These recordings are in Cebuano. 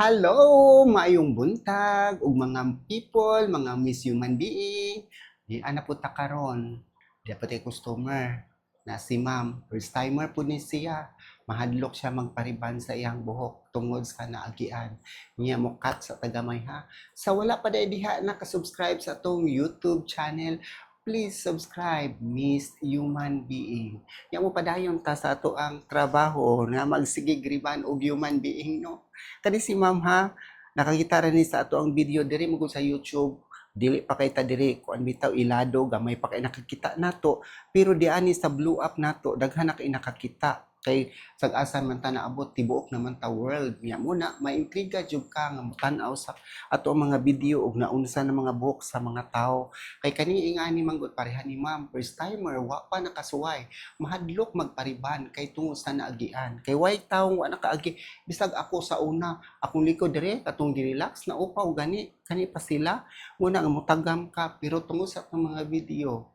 Hello, maayong buntag ug mga people, mga Miss Human Being. Di ana po ta karon. Di pa tay customer na si ma'am, first timer po ni siya. Mahadlok siya magpa-rebond sa iyang buhok tungod sa naagian. Niya mo cut sa tagamay ha. Sa wala pa diay diha naka-subscribe sa atong YouTube channel, please subscribe, Miss Human Being. Nya mo padayon ta sa ato ang trabaho nga magsigig rebond og human being, no. Kani si ma'am ha, nakakita ra ni sa ato ang video diri mo sa YouTube. Dili pa kay ta diri kuan bitaw ilado, gamay pa kay nakakita nato, pero diani sa blue app nato daghan na kay nakakita kay sag-asa man ta naabot, tibuok naman ta world. Nya muna maintriga jud ka nga motan-aw sa ato ang mga video ug naunsa na mga buhok sa mga tao kay kani ingani man gud, pareha ni ma'am, first timer, wa pa nakasuway, mahadlok magpa-rebond kay tungod sa naagian, kay way taong wa nakaagi. Bisag ako sa una, akong likod dire katong girelax na upaw gani, kani pa sila muna nga mutagam ka. Pero tungod sa atong mga video,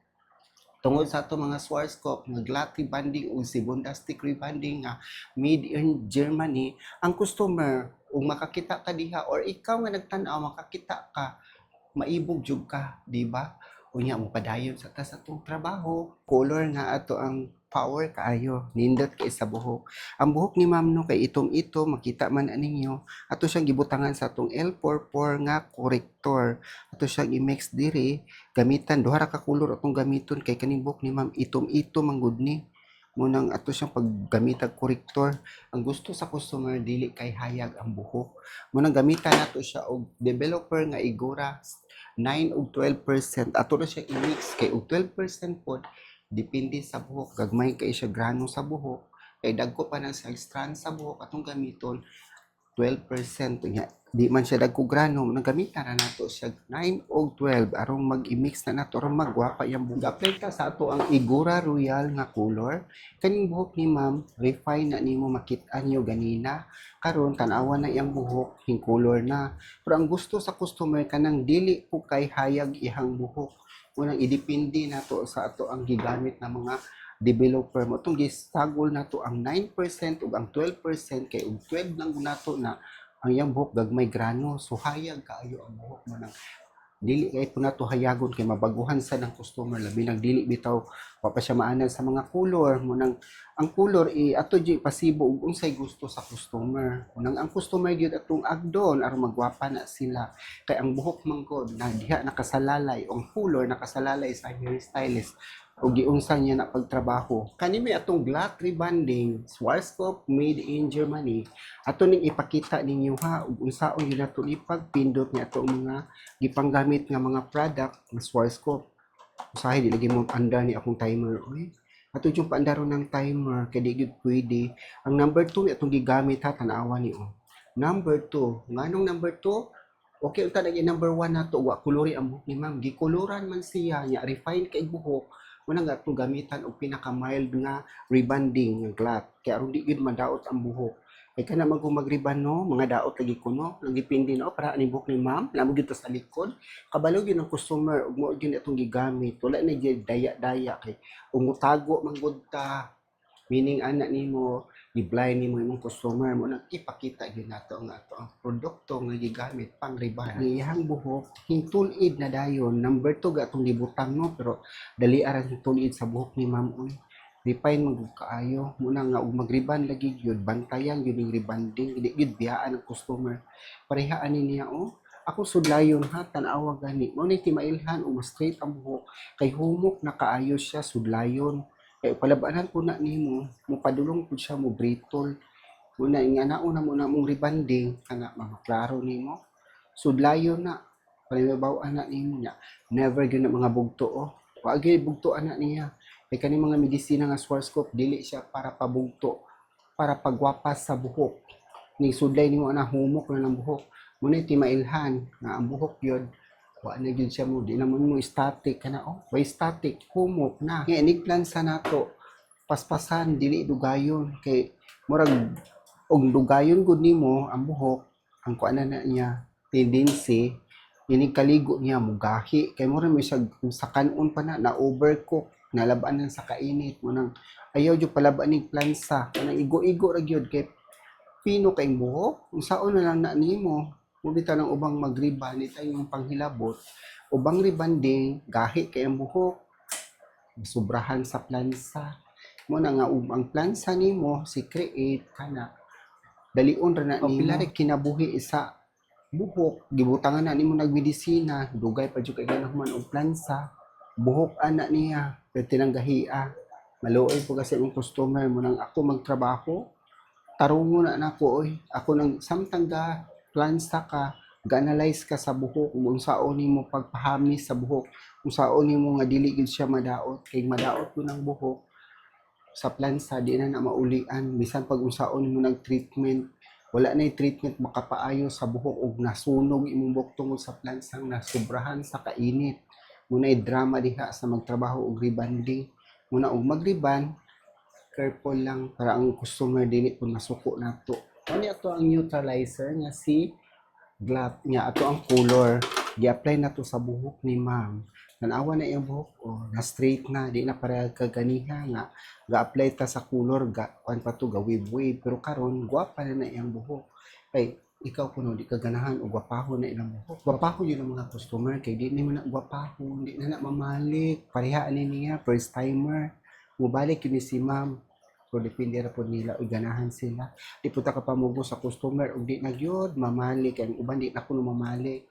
tungod sa atong mga Schwarzkopf nga Glatt rebonding ug si Bondastic rebonding nga made in Germany, ang customer ug makakita ka diha or ikaw nga nagtan-aw makakita ka, maibog jud ka, di ba? Unya mo padayon sa ta sa atong trabaho. Color nga ato ang power kaayo, nindot kay sa buhok. Ang buhok ni ma'am no kay itom-itom, makita man ninyo. Ato siyang gibutangan sa atong L44 nga corrector. Ato siyang i-mix diri, gamitan duha ra ka color atong gamiton kay kaning buhok ni ma'am itom-itom man gud ni. Munang ato siyang paggamitag corrector. Ang gusto sa customer, dili kay hayag ang buhok. Munang gamitan nato siya og developer nga Igora 9 ug 12%. Ato ra siya i-mix kay og 12% pod, depende sa buhok. Gagmay kay siya grano sa buhok. Kay dagko pa na sa strand sa buhok, atong gamiton 12% nya. Di man siya dagko grano, nang gamitan na nato siya 9 og 12 aron mag-i-mix na nato aron magwapa iyang buhok. Apply ta sa ato ang Igora Royal nga color. Kaning buhok ni ma'am, refine na nimo, makit-an niyo ganina. Karon tan-awa na iyang buhok, hing color na. Pero ang gusto sa customer, kanang dili po kay hayag ihang buhok. Unang idepende nato sa ato ang gigamit na mga developer mo. Itong gisagol nato ang 9% ug ang 12% kay og 12 lang nato na ang iyang buhok gagmay grano. So hayag kaayo ang buhok mo nang dili kay po nato hayagon kay mabaguhan sa ng customer, labi nang dili bitaw wa pa siya maanad sa mga color mo. Nang ang color i ato jud pasibo ug unsay gusto sa customer. Nang ang customer gyud atong agdon aron magwapa na sila kay ang buhok man gud na diha nakasalalay, ang color nakasalalay sa hairstylist o giunsa niya na pagtrabaho. Kani may atong Glatt rebonding Schwarzkopf made in Germany. Ato ning ipakita ninyo ha ug unsaon gyud nato ipagpindot ni ato mga gipanggamit nga mga product nga Schwarzkopf. Usahay di lagi mo andar ni akong timer oy. Ato yung paandaron ng timer kay di gyud pwede. Ang number 2 atong gigamit ha, tan-awa ni oh. Number 2, nganong number 2? Okay unta lagi number 1 nato, wa kulori ang buhok ni ma'am. Gikuluran man siya nya, refine kay buhok. Muna nga atong gamitan og pinaka mild nga rebonding nga Glatt kay aron di gyud madaot ang buhok. Kay kana man kung mag-rebond no, mga daot lagi kuno, nagdepende no para ani buhok ni ma'am, namo gyud sa likod. Kabalo gyud ang customer ug mao gyud atong gigamit. Wala na gyud daya-daya kay ug mutago man gud ta. Meaning ana nimo, gi-blind nimo imong customer mo nang ipakita gyud nato ang ato ang produkto nga gigamit pang rebond. Ang iyang buhok hingtul-id na dayon, number 2 atong gibutang no, pero dali ara hingtul-id sa buhok ni ma'am oy. Refine man gud kaayo muna nga ug mag-rebond lagi gyud, bantayan gyud ning rebonding, dili gyud biyaan ang customer. Pareha ani niya oh. Ako sudlayon ha, tan-awa gani. Mao ni timailhan ug mas straight ang buhok kay humok na kaayo siya sudlayon. Kay palabanan ko na nimo, mopadulong pud siya mo brittle. Muna nga nauna mo na mong rebonding kana maklaro nimo. Sudlayon na panibaw ana nimo nya. Never gyud na mga bugto oh. Wa gyud bugto ana niya. Kay kani mga medisina nga Schwarzkopf, dili siya para pabugto, para pagwapas sa buhok. Ni sudlay nimo ana, humok na ng buhok. Muna timailhan nga ang buhok yun wa na gyud siya mo, di naman mo static kana oh, way static, humok na. Nga inig sa nato paspasan, dili dugayon kay murag og dugayon gud nimo ang buhok, ang kuan na niya tendency inig kaligo niya mugahi kay mura may siya sa kanon pa na na overcook, nalabanan sa kainit mo. Nang ayaw jud palaba ning plansa, kanang igo-igo ra gyud kay Pino kay buhok, unsaon na lang na nimo? Mao bitaw ng ubang magriban ita yung panghilabot. Ubang rebanding, gahi kay ang buhok. Sobrahan sa plansa. Mao na nga ug ang plansa nimo si Create kana dalion ra na nimo. Pila kinabuhi isa buhok, gibutangan na nimo nagmedisina, dugay pa jud kay ganahuman og plansa. Buhok ana niya, pero tinanggahia. Maluoy po kasi ang customer mo nang ako magtrabaho, tarungo na nako oy. Ako nang samtang ga plansa ka, ga-analyze ka sa buhok kung unsaon nimo pagpahamis sa buhok, unsaon nimo nga dili gyud siya madaot, kay madaot ko ng buhok sa plansa, di na na maulian. Bisan pag unsaon nimo nag-treatment, wala na treatment makapaayo sa buhok og nasunog imong buhok tungod sa plansang nasubrahan sa kainit. Muna drama diha sa magtrabaho og rebanding. Muna og magriban, careful lang para ang customer dili po masuko nato. Ano ato ang neutralizer nga si Glap nga ato ang color, gi-apply na to sa buhok ni ma'am. Tanawa na iyang buhok, oh, na straight na, di na pareha kaganiha nga ga-apply ta sa color, ga kuan pa to, ga wave wave, pero karon gwapa na na iyang buhok. Kay ikaw kuno di ka ganahan og gwapahon na ilang buhok? Gwapahon yun ang mga customer kay di nimo na gwapahon, di na na mamalik. Pareha ani niya, first timer. Mubalik kini si ma'am. So depende ra pod nila og ganahan sila. Di po ta ka pamugo sa customer og di na gyud mamalik, kay ang uban di na kuno mamalik.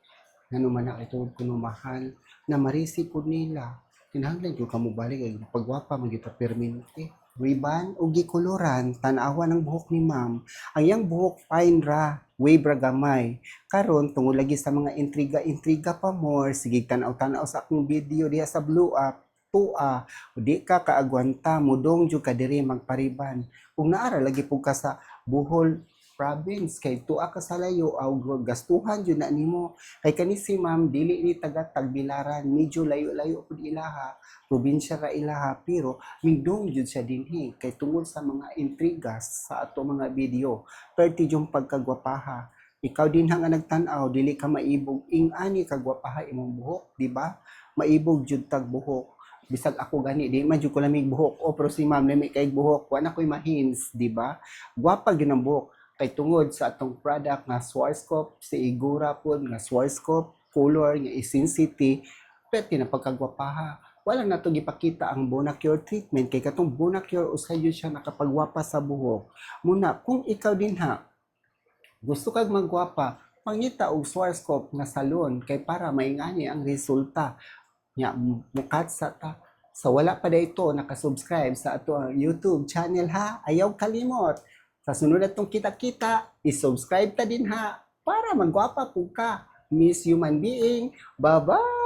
Ngano man na, kay tungod kuno mahal na marisi pud nila. Kinahanglan gyud ka mobalik kay pagwapa man gyud ta permente. Riban og gikoloran, tan-awa ng buhok ni ma'am. Ang iyang buhok fine ra, wave ra gamay. Karon tungod lagi sa mga intriga-intriga pa more, sige tan-aw-tan-aw sa akong video diha sa Blue App, tua, o di ka kaagwanta, mudong jud ka diri magpariban. Kung naara lagi pud ka sa Bohol province, kay tua ka sa layo, aw gastuhan jud na nimo. Kay kani si ma'am dili ni taga Tagbilaran, medyo layo-layo pud ilaha, probinsya ra ilaha, pero midong jud siya dinhi kay tungod sa mga intrigas sa ato mga video. Perti yung pagkagwapaha. Ikaw din ha nga nagtan-aw, dili ka maibog ing-ani kagwapaha imong buhok, di ba? Maibog jud tag buhok. Bisag ako gani, di man jud ko lamig buhok. O pero si ma'am lami kay buhok, wa na ko'y mahins, di ba? Gwapa gyud ang buhok kay tungod sa atong product nga Schwarzkopf, si Igora pod nga Schwarzkopf color nga Essensity, pwede na pagkagwapaha. Wala na to gipakita ang Bonacure treatment kay katong Bonacure usahay jud siya nakapagwapa sa buhok. Muna kung ikaw din ha gusto kag magwapa, pangita og Schwarzkopf nga salon kay para maingani ang resulta. Nya mukat sa ta. Sa wala pa dito nakasubscribe sa ato ang YouTube channel ha, ayaw kalimot. Sa sunod atong kita-kita, i-subscribe ta din ha para magwapa po ka. Miss Human Being. Bye-bye!